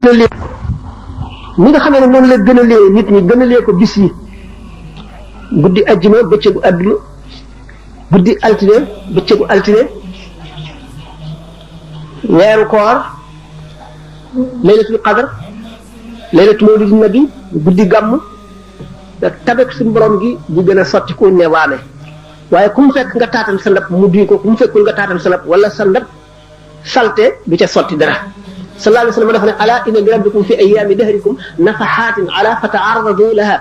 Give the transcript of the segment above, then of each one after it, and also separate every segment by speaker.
Speaker 1: gënalee ni nga xamee ne noonu la gënalee nit ñi gënalee ko bis yi guddi ajjuma bëccëgu àdduna guddi altine bëccëgu altine weeru koor laylatul qadr laylatu mawlidi nabi guddi gàmm da tabek suñu borom gi bu gën a sotti ku ne waame waaye ku mu fekk nga taatal sa ndab mu duy ko ku mu fekkul nga taatal sa ndab wala sa ndab salte du ca sotti dara sallallahu alayhi wa sallam dafa ne ala inna li rabbikum fi ayyaami dahrikum nafahatin ala fata'arradu laha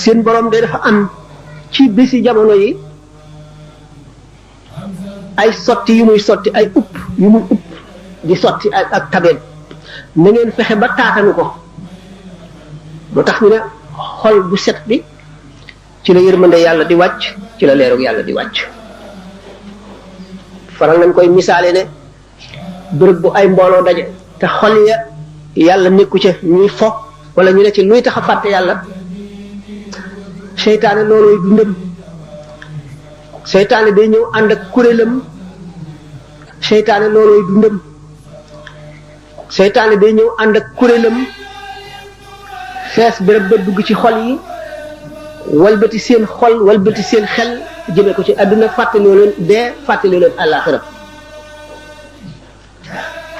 Speaker 1: seen borom day dafa am ci bisi jamono yi ay sotti yu muy sotti ay upp yu muy upp di sotti ak tabeem na ngeen fexe ba taatanu ko moo tax ñu ne xol bu set bi ci la yërmande yàlla di wàcc ci la leerug yàlla di wàcc faral nañ koy misaale ne bërëb bu ay mbooloo daje te xol ya yàlla nekku ca ñuy fo wala ñu ne ci luy tax a fàtte yàlla seytaane looluy dundam seytaane day ñëw ànd ak kuréelam seytaane looluy dundam seytaane day ñëw ànd ak kuréelam fees béréb ba dugg ci xol yi walbati seen xol walbati seen xel jëme ko ci àdduna fàttaloo leen dee fàttaloo leen àllaaxira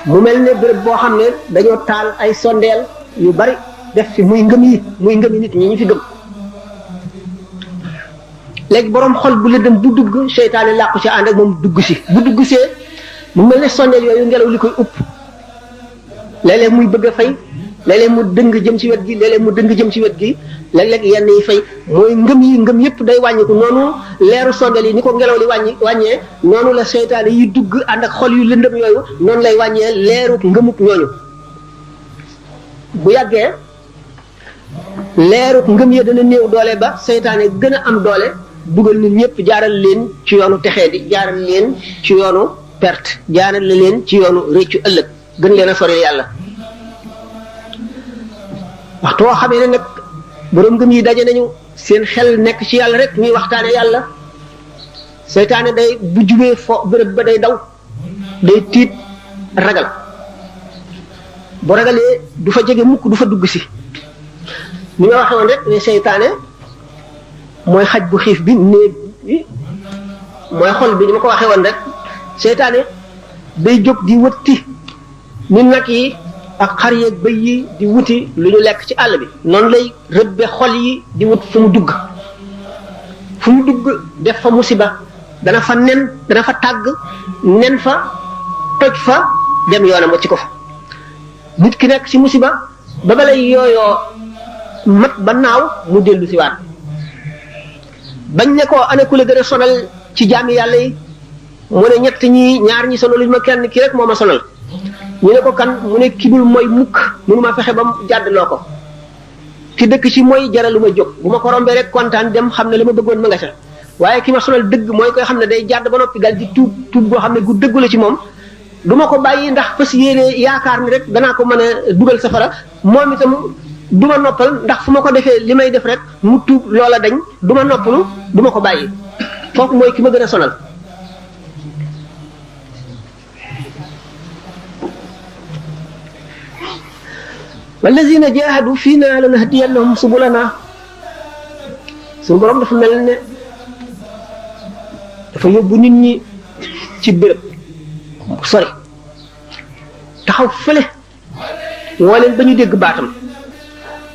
Speaker 1: mu mel ne béréb boo xam ne dañoo taal ay sondeel yu bari def fi muy ngëm yi nit ñi ñu fi gëm léegi boroom xol bu lëndëm bu dugg seytaane làqu ci ànd ak moom dugg si bu dugg see mu mel ne sondeel yooyu ngelaw li koy upp léeg-léeg muy bëgg a fay léeg-léeg mu dëng jëm ci wet gi léeg-léeg mu dëng jëm ci wet gi léeg-léeg yenn yi fay mooy ngëm yëpp day wàññiku noonu leeru sondeel yi ni ko ngelaw li wàññee noonu la seytaane yi dugg ànd ak xol yu lëndëm yooyu noonu lay wàññee leeru ngëmuk ñooñu bu yàggee leeru ngëm ya dana néew doole ba seytaane gën a am doole dugal nit ñëpp jaaral leen ci yoonu texee di jaaral leen ci yoonu perte jaaral leen ci yoonu réccu ëllëg gën leen a sori yàlla waxtu woo xamee ne nag borom ngëm yi daje nañu seen xel nekk ci yàlla rek ñuy waxtaane yàlla seytaane day bu jubee fo bërëb ba day daw day tiit ragal bu ragalee du fa jege mukk du fa dugg si ni nga waxee woon rek ne seytaane mooy xaj bu xiif bi néeg bi mooy xol bi ni ma ko waxee woon rek seytaane day jóg di wëtti ni nag yi ak xar yeeg bëy yi di wuti lu ñu lekk ci àll bi noonu lay rëbbe xol yi di wut fu mu dugg def fa musiba dana fa nen dana fa tàgg nen fa toj fa dem yoonam wacci ko fa nit ki nekk ci musiba ba balay yooyoo mat ba naaw mu dellu si waat bañ ne ko ana ku la gën a sonal ci jaami yàlla yi mu ne ñett ñi ñaar ñi sonaluñ ma kenn ki rek moo ma sonal ñu ne ko kan mu ne kibul mooy mukk mënu ma fexe ba mu jàddloo ko ki dëkk ci mooy jaralu ma jóg bu ma ko rombee rek kontaan dem xam ne la ma bëggoon ma nga ca waaye ki ma sonal dëgg mooy koy xam ne day jàdd ba noppi dal di tuub boo xam ne gu dëggu la ci moom du ma ko bàyyi ndax fas yéene yaakaar ni rek danaa ko mën a dugal safara moom itam du ma noppal ndax fu ma ko defee li may def rek mu tuub loola dañ du ma noppalu du ma ko bàyyi kooku mooy ki ma gën a sonal wallazina jahadu fiina lanahdiyannahum subulana suñu borom dafa mel ne dafa yóbbu nit ñi ci béréb bu sori taxaw fële woo leen ba ñu dégg baatam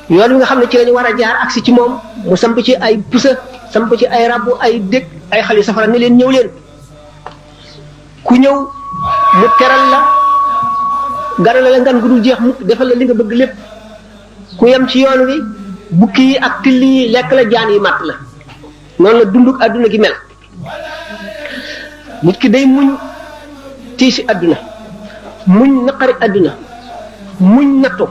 Speaker 1: yoon wi nga xam ne ci lañu war a jaar agsi ci moom mu samp ci ay pusa samp ci ay rabbu ay dég ay xali safara ne leen ñëw leen ku ñëw mu teral la garala la ngan gu dul jeex mukk defal la li nga bëgg lépp ku yem ci yoon wi bukki yi ak till yi lekk la jaan yi màtt la noonu la dunduk àdduna gi mel nit ki day muñ tiisi àdduna muñ naqari àdduna muñ nattu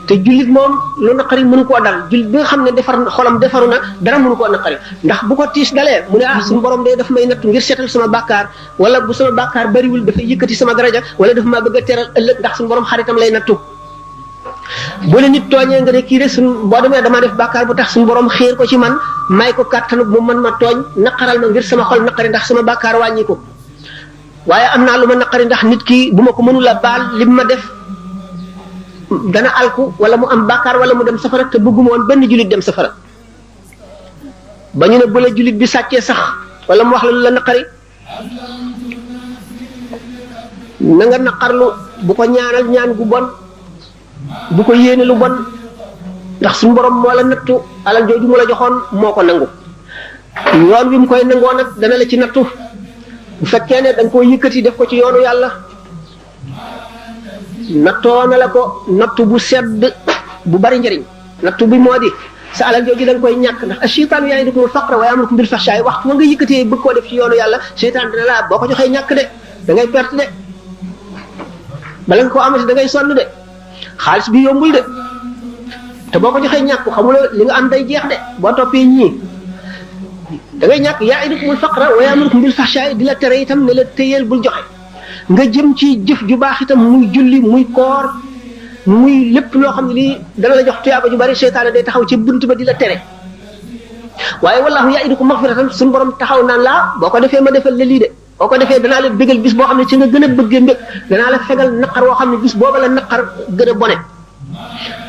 Speaker 1: te jullit moom lu naqari mënu koo dal jullit bi nga xam ne defar xolam defaru na dara mënu koo naqari ndax bu ko tiis dalee mu ne suñu borom day daf may nattu ngir seetal sama bàkkaar wala bu sama bàkkaar bariwul dafay yëkkati sama daraja wala dafa maa bëgg a teral ëllëg ndax suñu borom xaritam lay nattu bu la nit tooñee nga ne kii de suñ boo demee damaa def bàkkaar bu tax suñu borom xiir ko ci man may ko kàttanu mu mën ma tooñ naqaral ma ngir sama xol naqari ndax sama bàkkaar wàññi ko waaye am naa lu ma naqari ndax nit ki bu ma ko mënula baal lim ma def dana alku wala mu am bàkkaar wala mu dem safara te bëgguma woon benn jullit dem safara ba ñu ne bu la jullit bi sàccee sax wala mu wax la lu la naqari na nga naqarlu bu ko ñaanal ñaan gu bon bu ko yéene lu bon ndax suñu borom moo la nattu alal jooju mu la joxoon moo ko nangu yoon wi mu koy nangoo nag dana la ci nattu bu fekkee ne da nga koo yëkkati def ko ci yoonu yàlla nattoo na la ko nattu bu sedd bu bari njëriñ nattu bi moo di sa alal jooju da nga koy ñàkk ndax asheytaanu ya'idukumul faqra wa ya'murukum bil fahshaa'i waxtu wa nga yëkkatee bëgg koo def ci yoonu yàlla seytaan dina la boo ko joxee ñàkk de da ngay perte de bala nga koo amati da ngay sonn de xaalis bi yombul de te boo ko joxee ñàkk xamuloo li nga am day jeex de boo toppee ñii da ngay ñàkk ya'idukumul faqra wa ya'murukum bil fahshaa'i di la tere itam ne la téyeel bul joxe nga jëm ci jëf ju baax itam muy julli muy koor muy lépp loo xam ne lii dana la jox tuyaaba ju bari seytaane day taxaw ci bunt ba di la tere waaye wallahu ya'idukum maghfiratan suñu borom taxaw naan laa boo ko defee ma defal la lii de boo ko defee danaa la bégal bis boo xam ne ci nga gën a bëggee mbég danaa la fegal naqar woo xam ne bis booba la naqar gën a bone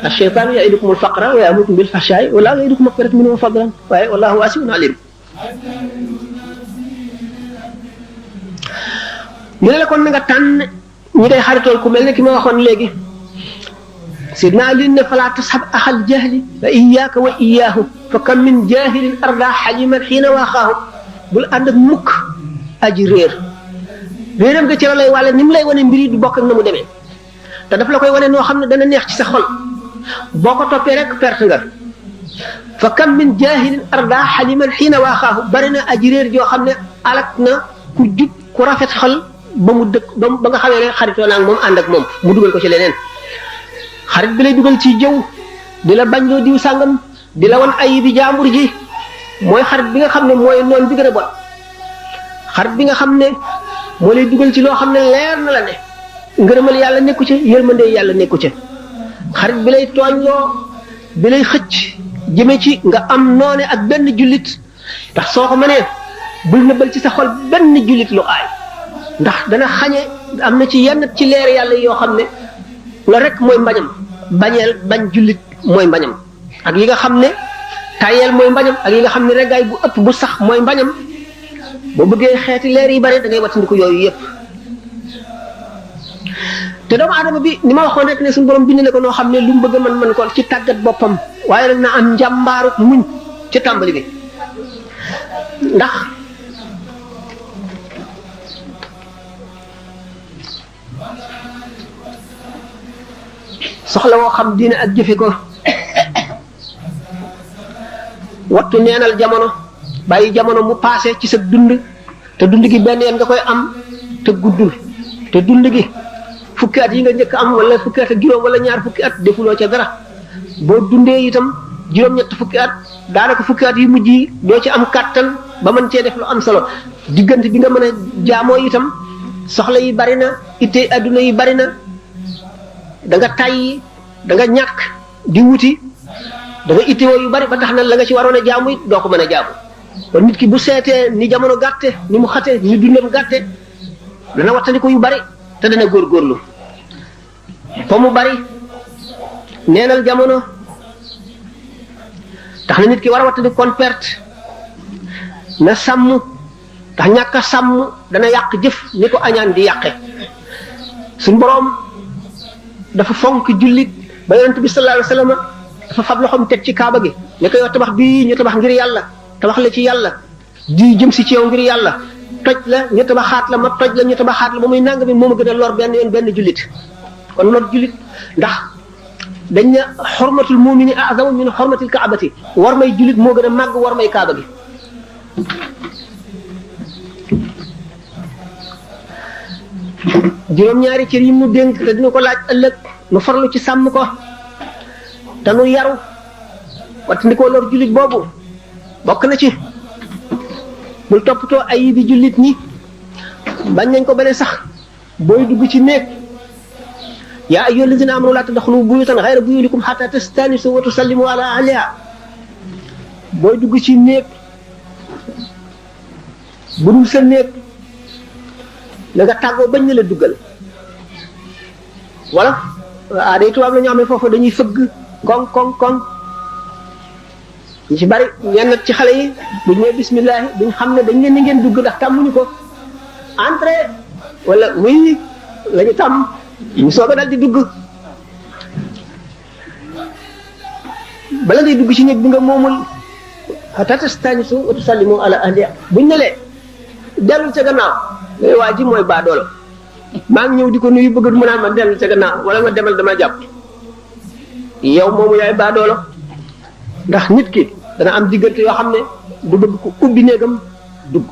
Speaker 1: ash-shaytaanu ya'idukumul faqra wa ya'murukum bil fahshaa'i wallahu ya'idukum maghfiratan minhu wa fadlan waaye wallahu waasi'un alim ñu ne la kon na nga tànn ñi ngay xaritool ku mel ne ki ma waxoon léegi sidna Ali ne fala tashab axal jahli fa iyyaka wa iyyahu fa kam min jahilin arda xaliman xiina waaxaahu bul ànd ak mukk aji réeram nga ci la lay wàlle ni mu lay wane mbir yi du bokk ak na mu demee te daf la koy wane noo xam ne dana neex ci sa xol boo ko toppee rek perte nga fa kam min jahilin arda xaliman xiina waaxaahu bari na aji réer joo xam ne alak na ku jub ku rafet xol ba mu dëkk ba nga xamee ne xaritoo naa moom ànd ak moom mu dugal ko ci leneen xarit bi lay dugal ci jëw di la bañ loo diw sàngam di la wan ay bi jaambur ji mooy xarit bi nga xam ne mooy noonu bi gën a bon xarit bi nga xam ne moo lay dugal ci loo xam ne leer na la ne ngërëmal yàlla nekku ci yërmande yàlla nekku ci xarit bi lay tooñ loo bi lay xëcc jëme ci nga am noone ak benn jullit ndax soo ko mënee bul nëbbal ci sa xol benn jullit lu aay ndax dana xañe am na ci yenn ci leer yàlla yoo xam ne loolu rek mooy mbañam bañ jullit mooy mbañam ak yi nga xam ne tayeel mooy mbañam ak yi nga xam ne reggaay bu ëpp bu sax mooy mbañam boo bëggee xeeti leer yi bari da ngay wattandiku yooyu yëpp te doomu aadama bi ni ma waxoon rek ne suñu borom bind na ko noo xam ne lu mu bëgg mën ko ci tàggat boppam waaye nag na am njàmbaaru muñ ci tàmbali bi ndax soxla woo xam diine ak jëfe ko wattu neenal jamono bàyyi jamono mu paase ci sa dund te dund gi benn yoon nga koy am te guddul te dund gi fukki at yi nga njëkk am wala fukki at ak juróom wala ñaar fukki at defuloo ca dara boo dundee itam juróom-ñett fukki at daanaka fukki at yu mujj yi doo ci am kàttan ba mën cee def lu am solo diggante bi nga mën a jaamoo itam soxla yi bari na itte adduna yi bari na da nga tàyyi da nga ñàkk di wuti da nga ittewoo yu bari ba tax na la nga ci waroon a jaamu it doo ko mën a jaamu kon nit ki bu seetee ni jamono gàtte ni mu xate ni dundam gàtte dana wattandiko yu bari te dana góorgóorlu fa mu bari neenal jamono tax na nit ki war a wattandi kon perte na sàmm ndax ñàkk a sàmm dana yàq jëf ni ko añaan di yàqe suñ boroom dafa fonk jullit ba yonent bi sallallahu alayhi wasallam dafa fab loxoom teg ci kaaba gi ne ko yow tabax bii ñu tabax ngir yàlla tabax la ci yàlla di jëm si ci yow ngir yàlla toj la ñu tabaxaat la ma toj la ñu tabaxaat la ba muy nang bi moo ma gën a lor benn yoon benn jullit kon lor jullit ndax dañ ne xormatul mumini azamu min xormatil kaabati war may jullit moo gën a màgg war may kaaba gi juróom-ñaari cër yi mu dénk te dina ko laaj ëllëg nu farlu ci sàmm ko te nu yaru wattandikoo lor jullit boobu bokk na ci bul toppatoo ay bi jullit ñi bañ nañ ko bane sax booy dugg ci néeg yaa ayyuhal lazina amanu laa tadxulu buyutan xayra buyutikum xataa tastanisu wa tusallimu ala ahliha booy dugg ci néeg bu dul sa néeg na nga tàggoo bañ na la duggal wala day tubaab la ñoo xam ne foofu dañuy fëgg koŋ ñu ci bari ñenn ci xale yi buñ ne bismillah duñ xam ne dañ leen ni ngeen dugg ndax tàmmuñu ko entrée wala oui lañu tàmm ñu soog a dal di dugg bala ngay dugg ci néeg bi nga moomul hatta tastanisu wa tusallimu ala ahliha buñ ne lee dellul ca gannaaw waa ji mooy baadoolo maa ngi ñëw di ko nuyu bëgg mu naan ma dellul ca gannaaw wala ma demal dama jàpp yow moomu yaay baadoolo ndax nit ki dana am diggante yoo xam ne du bëgg ko ubbi néegam dugg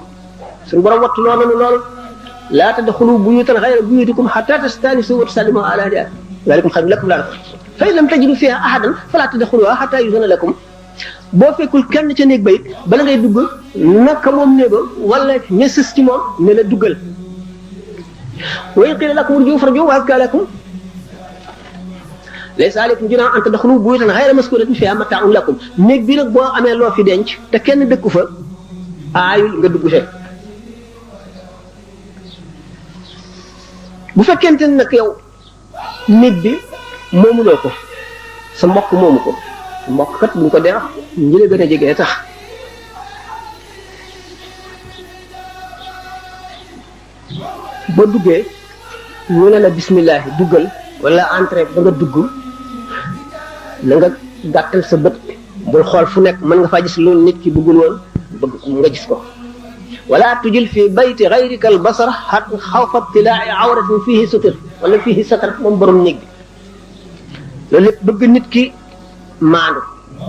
Speaker 1: suñu borom wattu loo nanu lool laa tadxulu buyutan xayra buyutikum hatta tastanisu wa tusallimu ala ahliha zalikum xayrun lakum laa fa in lam tajidu fiha ahadan fala tadxuluha hatta yuzana lakum boo fekkul kenn ca néeg ba it bala ngay dugg naka moom néega wala ña sës ci moom ne la duggal wa in qila lakum urji'u farji'u wa azka lakum laysa alaykum junahun an tadxulu buyutan ghayra maskunatin fiha mata'un lakum néeg bi nag boo amee loo fi denc te kenn dëkku fa aayul nga dugg fe bu fekkente ne nag yow néeg bi moomuloo ko sa mbokk moomu ko mbokk kat buñ ko dee wax ñi la gën a jege tax boo duggee ñu ne la bismillah duggal wala entrée ba nga dugg na nga gàttal sa bët bul xool fu nekk mën nga faa gis loolu nit ki bëggul woon bëgg nga gis ko wala tujil fi bayti ghayrika al basar xawfa ibtilaa'i awratin fihi sutur wala fihi satar moom borom néeg bi loolu lépp bëgg nit ki maandu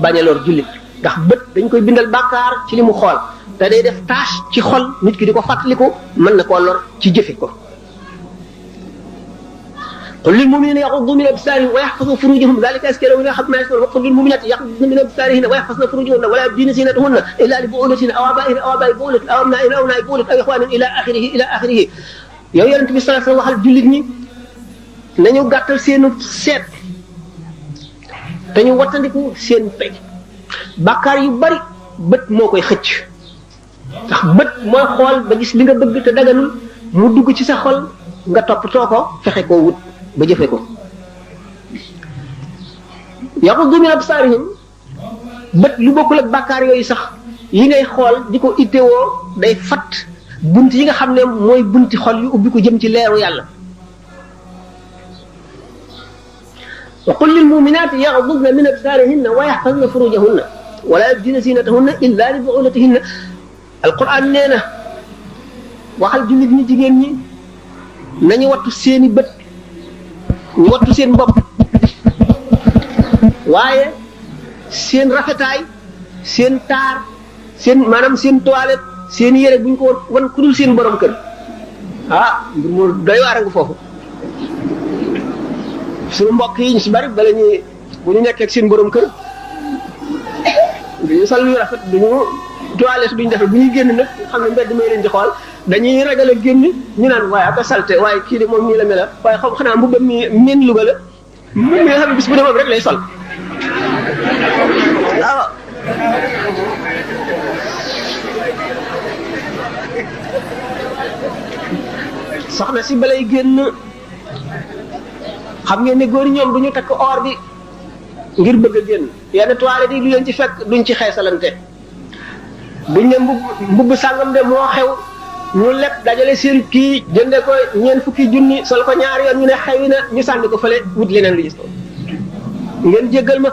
Speaker 1: bañ a lor jullit ndax bët dañ koy bindal bàkkaar ci li mu xool te day def tâche ci xol nit ki di ko fàttaliku mën na koo lor ci jëfe ko qul lil mu'minina yaghuddu min absarihim wa yahfazu furujahum dhalika azka lahum wa qul lil mu'minati yaghuddna min absarihinna wa yahfazna furujahunna wa la yubdina zinatahunna illa li bu'ulatihinna aw aba'ihinna aw aba'i bu'ulatihinna aw abna'ihinna aw abna'i bu'ulatihinna aw ikhwanihinna ila akhirih yow yonent bi sallallahu alayhi wa sallam waxal jullit ñi nañu gàttal seenu seet te ñu wattandiku seen pay bàkkaar yu bari bët moo koy xëcc ndax bët mooy xool ba gis li nga bëgg te daganul mu dugg ci sa xol nga toppatoo ko fexe koo wut ba jëfe ko yaghuddu min absarihim bët lu bokkul ak bàkkaar yooyu sax yi ngay xool di ko ittewoo day fat bunt yi nga xam ne mooy bunti xol yu ubbi ko jëm ci leeru yàlla wa qul lil mu'minati yaghdudna min absarihinna wa yahfazna furujahunna wa la yubdina zinatahunna illa li bu'ulatihinna alquran nee na waxal jullit ñi jigéen ñi nañu wattu seeni bët ñu wattu seen bopp waaye seen rafetaay seen taar seen maanaam seen toilette seen yére buñ ko wan ku dul seen borom kër mbir mu doy waar nga foofu suñu mbokk yi ñu si bari bala ñuy bu ñu nekkee ak seen borom kër duñu sol yu rafet duñu toilette duñu defe bu ñuy génn nag xam ne mbedd may leen di xool dañuy ragal a génn ñu naan waaye ak a salte waaye kii de moom nii la mel waaye xam xanaa mbubbam mi meen Louga la mbubb mi nga xam ne bis bu ne moom rek lay sol waaw soxna si balay génn xam ngeen ne góor ñoom duñu takk or bi ngir bëgg a génn yenn toilette yi lu leen ci fekk duñ ci xeesalante buñ ne mbubb sàngam de moo xew ñu lépp dajale seen kii jënde ko ñeent fukki junni sol ko ñaari yoon ñu ne xewi na ñu sànni ko fële wut leneen lu gis ko ngeen jéggal ma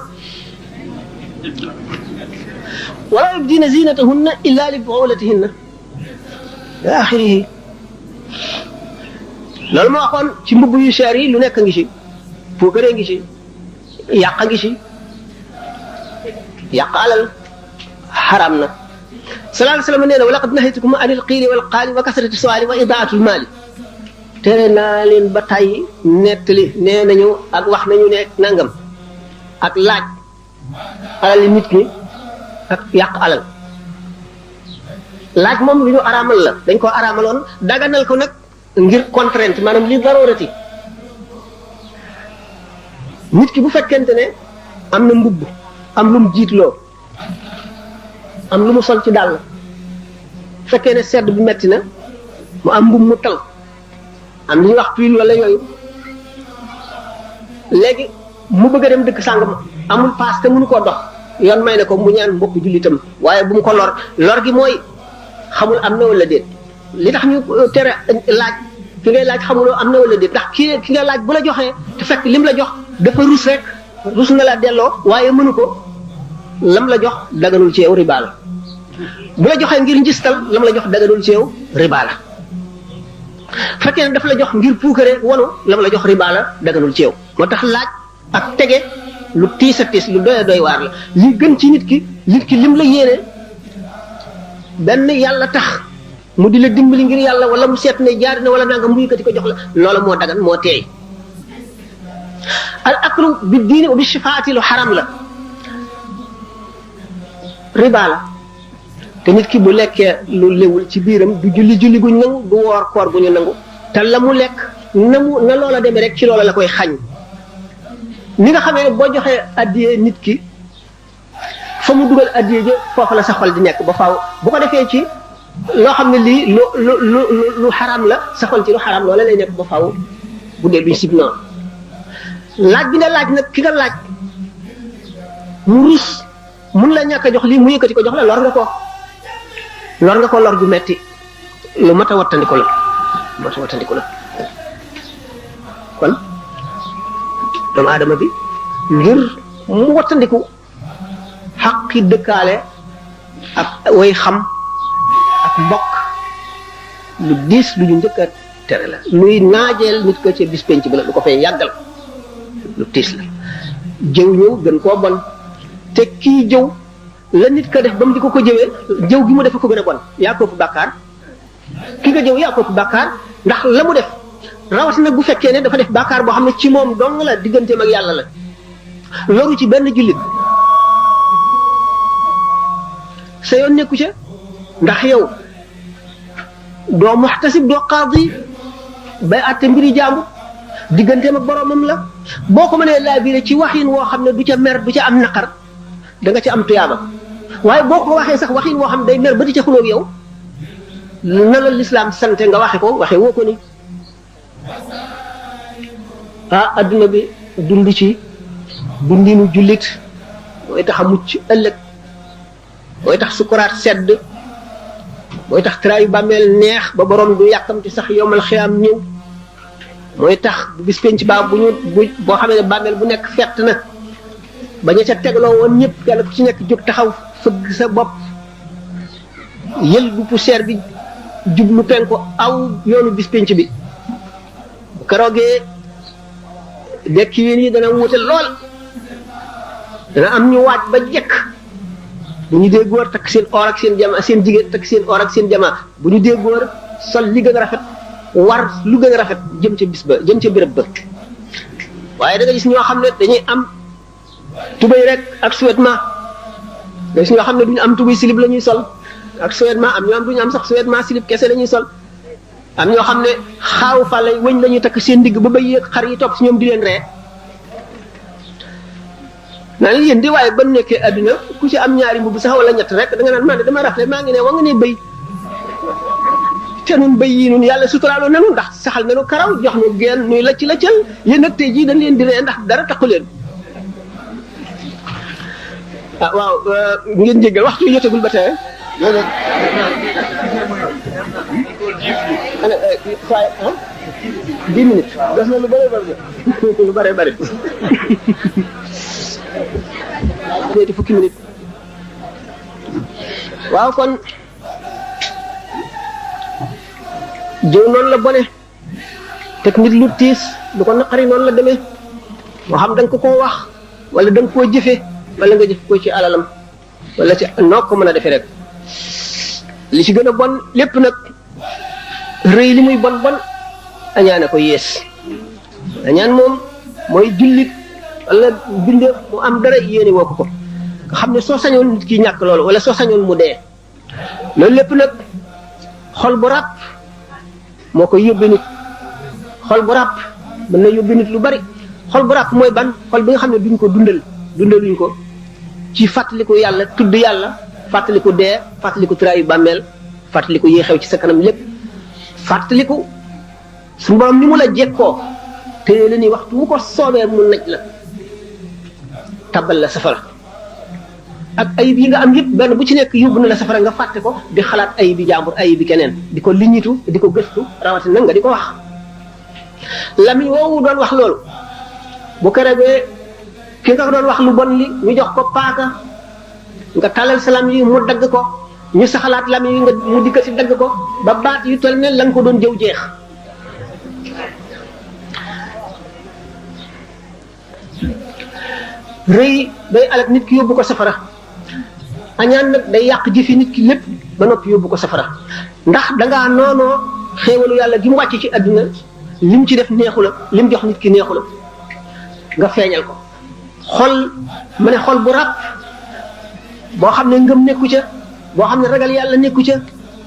Speaker 1: wala yubdina zinatahunna illa li bu'ulatihinna ila axirihi loolu moo waxoon ci mbubb yu cher yi lu nekk ngi ci puukaree ngi ci yàq ngi ci yàq alal xaram na sallallahu alayhi wa sallam nee na wa laqad nahaytukum anil qiili wal qaali wa kasrati su'aali wa idaatul maali tere naa leen ba tàyyi nettali nee nañu ak wax nañu ne nangam ak laaj alal nit ki ak yàq alal laaj moom lu ñu araamal la dañ ko araamaloon daganal ko nag ngir contrainte maanaam li darurati nit ki bu fekkente ne am na mbubb am lu mu jiitloo am lu mu sol ci dàll fekkee ne sedd bi metti na mu am mbubb mu tal am li ñuy wax pull wala yooyu léegi mu bëgg a dem dëkk sàngam amul paas te mënu koo dox yoon may na ko mu ñaan mbokk jullitam waaye bu mu ko lor gi mooy xamul am na wala déet li tax ñu tere laaj ki ngay laaj xamuloo am na wala déet ndax ki nga laaj bu la joxee te fekk lim la jox dafa rus rek rus na la delloo waaye mënu ko lam la jox daganul ci yow riba la bu la joxee ngir njistal lam la jox daganul ci yow riba la fekkee ne dafa la jox ngir puukare wanu lam la jox riba la daganul ci yow moo tax laaj ak tege lu tiis a tiis lu doy waar la li gën ci nit ki lim la yéene benn yàlla tax mu di la dimbali ngir yàlla wala mu seet ne jaari na wala nanga mu yëkkati ko jox la loola moo dagan moo teey al aklu bi diini wa bi shifaati lu xaram la riba la te nit ki bu lekkee lu léwul ci biiram du julli guñ nangu du woor koor gu ñu nangu te la mu lekk na loola demee rek ci loola la koy xañ ni nga xamee ne boo joxee addiyee nit ki fa mu dugal addiyee ja foofu la sa xol di nekk ba faaw bu ko defee ci loo xam ne lii lu xaraam la sa xol ci lu xaraam loola lay nekk ba faaw bu dee duñ sib noonu laaj bi nga laaj nag ki nga laaj mu rus mun la ñàkk a jox lii mu yëkkati ko jox la lor nga ko lor ju metti lu mat a wattandiku la kon doomu aadama bi ngir mu wattandiku xaqi dëkkaale ak way xam ak mbokk lu diis lu ñu njëkk a tere la luy naajeel nit ko ci bis penc bi la lu ko fay yàggal lu tiis la jëw ñëw gën koo bon te kii jëw la nit ka def ba mu di ko jëwee jëw gi mu def ko gën a bon yaa ko fu bàkkaar ki nga jëw yaa ko fu bàkkaar ndax la mu def rawatina bu fekkee ne dafa def bàkkaar boo xam ne ci moom dong la digganteem ak yàlla la loru ci benn jullit sa yoon nekku ca ndax yow doo muxtasib doo qaadi bay àtte mbiri jàmbur digganteem ak boromam la boo ko mënee laabire ci waxin woo xam ne du ca mer du ca am naqar da nga ca am tuyaaba waaye boo ko waxee sax waxin woo xam ne day mer ba di ca xulóog yow na la lislaam sante nga waxe ko waxe woo ko ni adduna bi dund ci dundinu jullit mooy tax a mucc ëllëg mooy tax sukuraat sedd mooy tax traayu bàmmeel neex ba borom du yàkkamti sax yomal xiyaam ñëw mooy tax bu bis penc baa boo xamee ne bàmmeel bu nekk fett na ba ña ca tegloo woon ñëpp kenn ku ci nekk jóg taxaw fëgg sa bopp yël bu poussière bi jublu penku aw yoonu bis penc bi bu keroogee dekki win yi dana wuute lool dana am ñu waaj ba jekk bu ñu dee góor takk seen or ak seen jama seen jigéen takk seen or ak seen jama bu ñu dee góor sol li gën a rafet war lu gën a rafet jëm ca bis ba jëm ca béréb ba waaye da nga gis ñoo xam ne dañuy am tubéy rek ak sous-vêtement da gis ñoo xam ne duñu am tubéy silib la ñuy sol ak sous-vêtement am ñoo am duñu am sax sous-vêtement silib kese la ñuy sol am ñoo xam ne xaaw fa lay wëñ la ñuy takk seen digg ba bay yéeg xar yi topp si ñoom di leen ree naa leen yéen di waaye ba nekkee adduna ku ci am ñaari mbubb sax wala ñett rek da nga naan man de dama rafle maa ngi ne wa nga ne bëy te nun bëy yi nun yàlla suturaaloon nanu ndax saxal nanu karaw jox nu geen nuy lacc laccal yéen nag tey jii dañ leen di ree ndax dara taxu leen waaw ngeen jéggal waxtu yi jotagul ba tey ana 10 minutes des na lu bëree bëri lu bëree bëri ñetti fukki minutes waaw kon jëw noonu la bone teg nit lu tiis lu ko naqari noonu la demee moo xam da nga ko koo wax wala da nga koo jëfe wala nga jëf ko ci alalam wala ci noo ko mën a defee rek li ci gën a bon lépp nag rëy li muy bon bon añaan a ko yées añaan moom mooy jullit wala binde mu am dara yéene woo ko nga xam ne soo sañoon nit ki ñàkk loolu wala soo sañoon mu dee loolu lépp nag xol bu ràpp moo koy yóbbe nit xol bu ràpp mën na yóbbe nit lu bari xol bu ràpp mooy ban xol bi nga xam ne duñ ko dundaluñ ko ci fàttaliku yàlla tudd yàlla fàttaliku dee fàttaliku traayu bàmmeel fàttaliku yi xew ci sa kanam lépp fàttaliku su borom ni mu la jekkoo téye la ni waxtu mu ko soobee mu naj la tabal la safara ak ayib yi nga am yëpp benn bu ci nekk yóbbu na la safara nga fàtte ko di xalaat ayib bi jàmbur ayib bi keneen di ko liñitu di ko gëstu rawatina nga di ko wax lami woowu doon wax loolu bu kerebee ki nga doon wax lu bon li ñu jox ko paaka nga talal salam yi mu dagg ko ñu saxalaat lam yi nga mu dikk si dagg ko ba baat yu toll ne la nga ko doon jëw jeex rëy day alak nit ki yóbbu ko safara añaan nag day yàq jëfi nit ki lépp ba noppi yóbbu ko safara ndax dangaa noonoo xéewalu yàlla gi mu wàcc ci àdduna lim ci def neexu la lim jox nit ki neexu la nga feeñal ko xol ma ne xol bu ràpp boo xam ne ngëm nekku ca boo xam ne ragal yàlla nekku ca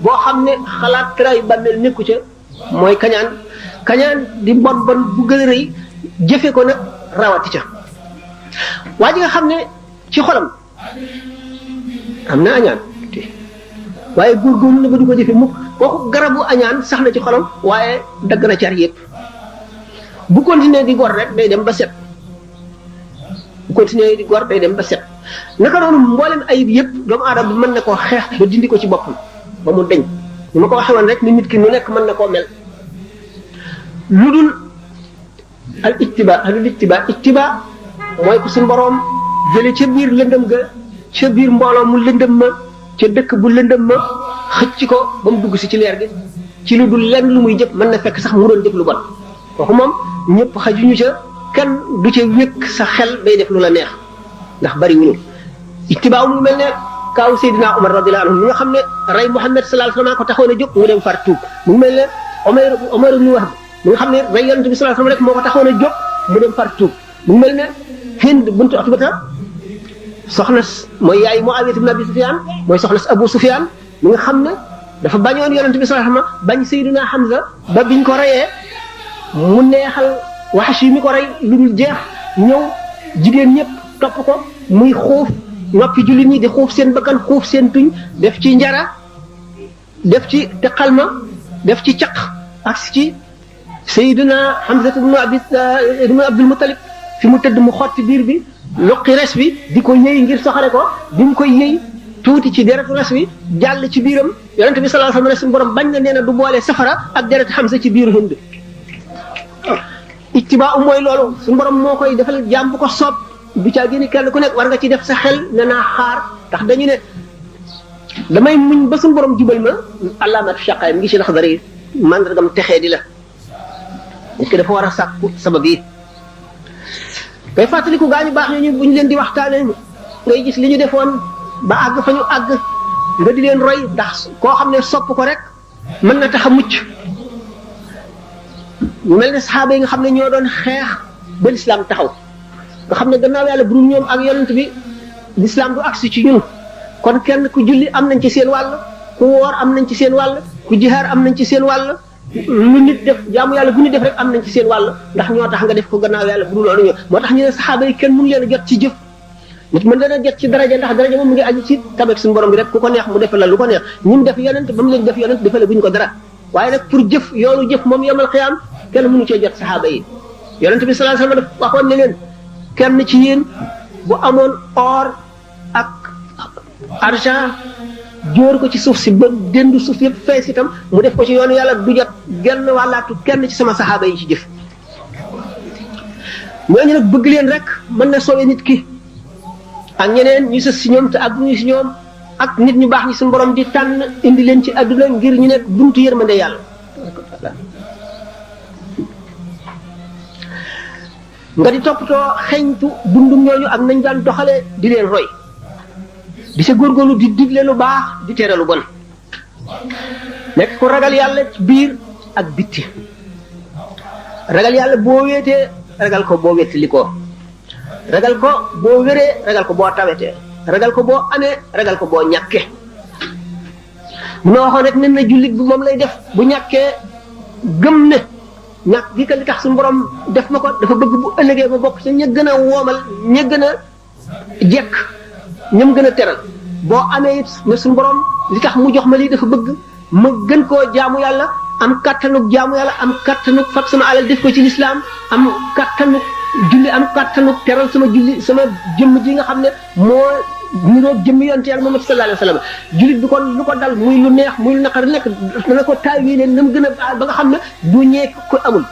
Speaker 1: boo xam ne xalaat tray bàmmeel nekku ca mooy kañaan kañaan di bon bon bu gën a rëy jëfe ko nag rawati ca waa ji nga xam ne ci xolam am na añaan waaye góorgóorlu na ba du ko jëfe mukk kooku garabu añaan sax na ci xolam waaye dagg na car yëpp bu continuer di gor rek day dem ba set bu continuer di gor day dem ba set naka noonu mboolem ayib yëpp doomu aadama bi mën na koo xeex ba dindi ko ci boppam ba mu deñ ni ma ko waxee woon rek ni nit ki nu nekk mën na koo mel lu dul al ittiba mooy ko suñu boroom jële ca biir lëndëm ga ca biir mbooloo mu lëndëm ma ca dëkk bu lëndëm ma xëcc ko ba mu dugg si ci leer gi ci lu dul lenn lu muy jëf mën na fekk sax mu doon jëf lu bon kooku moom ñëpp xajuñu ca kenn du ca wékk sa xel bay def lu la neex ndax bari wuñu ittibaaw mu mel ne kaaw Seydina Omar radiyallahu anhu mi nga xam ne rey Muhammad sallallahu alayhi wasallam ko taxoon a jóg mu dem far tuub mu mel ne Omar ibn Wahb mi nga xam ne rey Yonent bi sallallahu alayhi wasallam rek moo ko taxoon a jóg mu dem far tuub mu mel ne Hind bint Utbata soxna mooy yaay Muawiya ibn Abi Sufyan mooy soxna Abu Sufyan mi nga xam ne dafa bañoon Yonent bi sallallahu alayhi wasallam bañ Seydina Hamza ba biñ ko reyee mu neexal Wahshi mi ko rey lu dul jeex ñëw jigéen ñëpp topp ko muy xuuf noppi jullit ñi di xuuf seen bakkan xuuf seen tuñ def ci njara def ci teqalma def ci caq ak ci Seydina Hamza ibn Abdul Muttalib fi mu tëdd mu xotti biir bi loqi res bi di ko yëy ngir soxare ko bi mu koy yëy tuuti ci deretu res bi jàll ci biiram Yonent bi sallallahu alayhi wasallam suñu borom bañ na nee na du boole safara ak deret Hamza ci biiru Hind ittibaa mooy loolu suñu borom moo koy defal jaam bu ko soob du caa génne kenn ku nekk war nga ci def sa xel ne naa xaar ndax dañu ne damay muñ ba suñu borom jubal ma alaamat shaqaay mi ngi ci Laxdari mandargam texee di la nit ki dafa war a sàkku sabab yi ngay fàttaliku gaa ñu baax ñu bu ñu leen di waxtaane ngay gis li ñu defoon ba àgg fa ñu àgg nga di leen roy ndax koo xam ne sopp ko rek mën na tax a mucc ñu mel ne saxaaba yi nga xam ne ñoo doon xeex ba lislaam taxaw nga xam ne gannaaw yàlla bu dul ñoom ak yonent bi lislaam du agsi ci ñun kon kenn ku julli am nañ ci seen wàll ku woor am nañ ci seen wàll ku jihaar am nañ ci seen wàll lu nit def jaamu yàlla bu nit def rek am nañ ci seen wàll ndax ñoo tax nga def ko gannaaw yàlla bu dul loolu ñoo moo tax ñu ne saxaaba yi kenn mënu leen a jot ci jëf nit mën dana jot ci daraja ndax daraja moom mu ngi aju ci tabek suñu borom bi rek ku ko neex mu defal la lu ko neex ñun def yonent ba mu leen def yonent defale buñ ko dara waaye nag pour jëf yoonu jëf moom yomal xiyaam kenn mënu cee jot saxaaba yi yonent bi sallallahu alayhi wasallam waxoon ne leen kenn ci yéen bu amoon or ak argent jóor ko ci suuf si ba dendu suuf yëpp fees itam mu def ko ci yoonu yàlla du jot genn wàllaatu kenn ci sama saxaaba yi ci jëf ñooñu nag bëgg leen rek mën na soowee nit ki ak ñeneen ñu sës si ñoom te ak ñu si ñoom ak nit ñu baax ñi suñu borom di tànn indi leen ci àdduna ngir ñu nekk buntu yërmande yàlla nga di toppatoo xeñtu dundum ñooñu ak nañ daan doxale di leen roy di sa góorgóorlu di digle lu baax di tere lu bon nekk ku ragal yàlla ci biir ak bitti ragal yàlla boo wéetee ragal ko boo wéttali ko ragal ko boo wéree ragal ko boo tawetee ragal ko boo amee ragal ko boo ñàkkee mu na waxoon rek nen na jullit bi moom lay def bu ñàkkee gëm ne ñàkk gi ka li tax suñu borom def ma ko dafa bëgg bu ëllëgee ma bokk ci ña gën a woomal ña gën a jekk ñam gën a teral boo amee it ne suñu borom li tax mu jox ma lii dafa bëgg ma gën koo jaamu yàlla am kattanug jaamu yàlla am kattanug fab sama alal def ko ci lislaam am kattanug julli am kattanug teral sama julli sama jëmm ji nga xam ne moo niroog jëmmi yonte yàlla Muhammad sallallahu alayhi wa sallam jullit bi kon lu ko dal muy lu neex muy lu naqari nekk dana ko taawii leen na mu gën a ba nga xam ne du ñee ko amul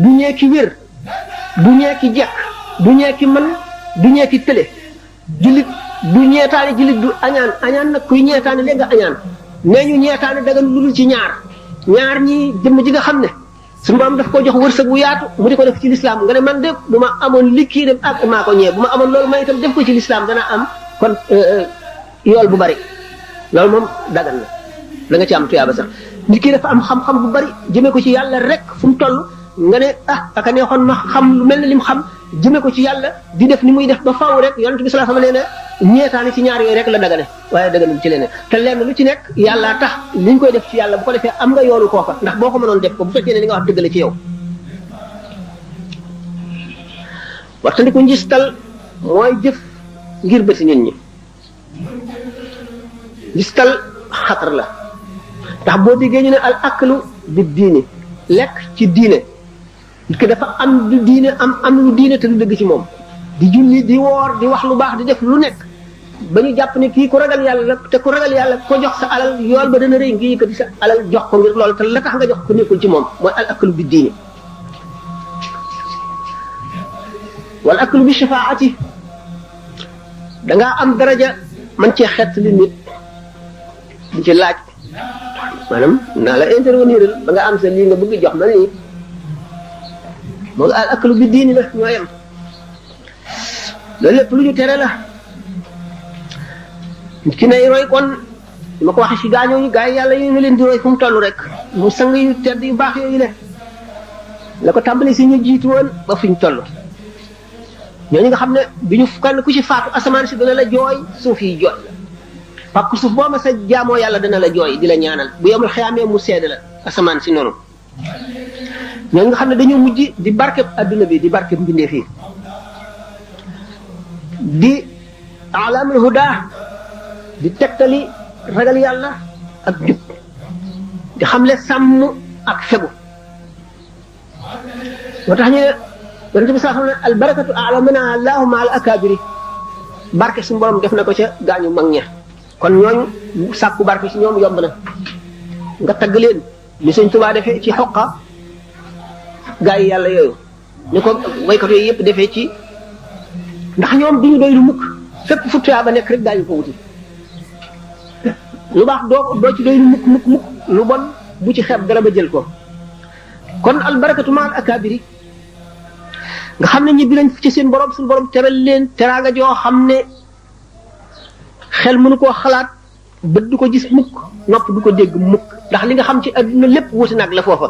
Speaker 1: du ñee ki wér du ñee ki jekk du ñee ki mën du ñee ki tële jullit du ñeetaane jullit du añaan nag kuy ñeetaane léegi nga añaan nee ñu ñeetaane dagan lu dul ci ñaar ñi jëmm ji nga xam ne suñu borom daf ko jox wërsëg bu yaatu mu di ko def ci lislaam nga ne man de bu ma amoon likkii dem ak maa ko ñee bu ma amoon loolu may itam def ko ci lislaam dana am kon yool bu bari loolu moom dagan na da nga ci am tuyaaba sax nit ki dafa am xam-xam bu bari jëmee ko ci yàlla rek fu mu toll nga ne aka neexoon ma xam lu mel ne lim xam jëmee ko ci yàlla di def ni muy def ba faaw rek yonent bi sallallahu alayhi wasallam nee na ñeetaani ci ñaar yooyu rek la dagane waaye daganul ci leneen te lenn lu ci nekk yàlla tax li ñu koy def ci yàlla bu ko defee am nga yoolu kooka ndax boo ko mënoon def ko bu fekkee ne li nga wax dëgg la ci yow waxtandiku njistal mooy jëf ngir bëti nit ñi njistal xatar la ndax boo déggee ñu ne al aklu bi diini lekk ci diine nit ki dafa am du diine am lu diine te du dëgg ci moom di julli di woor di wax lu baax di def lu nekk ba ñu jàpp ne kii ku ragal yàlla la te ku ragal yàlla ko jox sa alal yool ba dana rëy ngi yëkkati sa alal jox ko ngir loolu te la tax nga jox ko nekkul ci moom mooy al aklu bi diine wal aklu bi shafaati dangaa am daraja man cee xett li nit di ci laaj maanaam naa la intervenir ba nga am sa lii nga bëgg jox ma lii moom al aklu bi diini la ñoo yem loolu lépp lu ñu tere la ki nay roy kon ma ko waxee si gaañooñu gaa yi yàlla yi nga leen di roy fu mu toll rek mu sang yu tedd yu baax yooyu le la ko tàmbali si ñu jiitu woon ba fi ñu toll ñooñu nga xam ne bi ñu kenn ku ci faatu asamaan si dana la jooy suuf yi jooy la parce que suuf boo ma sa jaamoo yàlla dana la jooy di la ñaanal bu yemul xeyaamee mu seede la asamaan si noonu ñooñu nga xam ne dañoo mujj di barkeb adduna bi di barkeb mbindeef yi di alaamul huda di tegtali ragal yàlla ak jub di xamle sàmm ak fegu moo tax ñu ne yonente bi saa xam ne al barakatu alamana allahu ma al akabiri barke suñu borom def na ko ca gaañu mag ña kon ñooñu sàkku barke ci ñoom yomb na nga tagg leen ni Sëñ Tuubaa defee ci xoqa gaa yi yàlla yooyu ni ko waykat yooyu yëpp defee ci ndax ñoom duñu doy lu mukk fépp fu tuyaaba nekk rek daañu ko wuti lu baax doo ci doy lu mukk lu bon bu ci xeeb dara ba jël ko kon al barakatu ma al akabiri nga xam ne ñibbi nañ ci seen borom suñu borom teral leen teraanga joo xam ne xel mënu koo xalaat bët du ko gis mukk nopp du ko dégg mukk ndax li nga xam ci adduna lépp wuti nag la foofa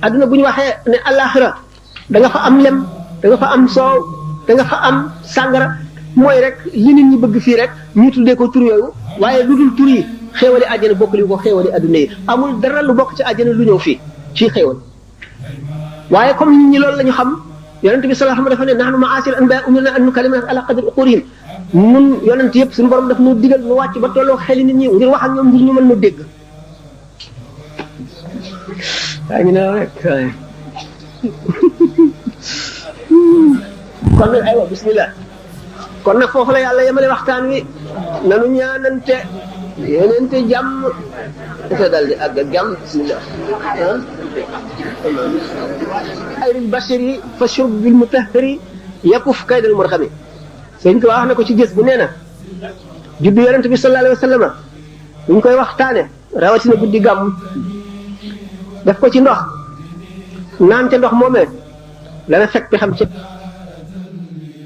Speaker 1: adduna bu ñu waxee ne alaxira da nga fa am lem da nga fa am soow da nga fa am sàngara mooy rek li nit ñi bëgg fii rek ñu tuddee ko tur yooyu waaye lu dul tur yi xéewali àjjana bokk li ko xéewali adduna yi amul dara lu bokk ci àjjana lu ñëw fii ci xéewal waaye comme nit ñi loolu la ñu xam yonent bi sallallahu alayhi wa sallam dafa ne nahnu ma'ashir anbiya umirna an nukallima ala qadri uqurihim ñun yonent yëpp suñu borom daf ñu digal ñu wàcc ba tolloo xeli nit ñi ngir wax ak ñoom ngir ñu mën ñu dégg waaye ñu ne rek kon nag aywa bismillah kon nag foofu la yàlla yemale waxtaan wi nanu ñaanante yéenente jàmm dafa dal di àgg ak jàmm bismillah ayril bashiri fa shurb bil mutahhari yakuf kaydal murxami sëñ ko wax na ko ci gës bu nee na juddu yonent bi sallallahu alayhi wa sallam ñu koy waxtaane rawatina guddi gàmm def ko ci ndox naan ca ndox moomee dana fekk xam ci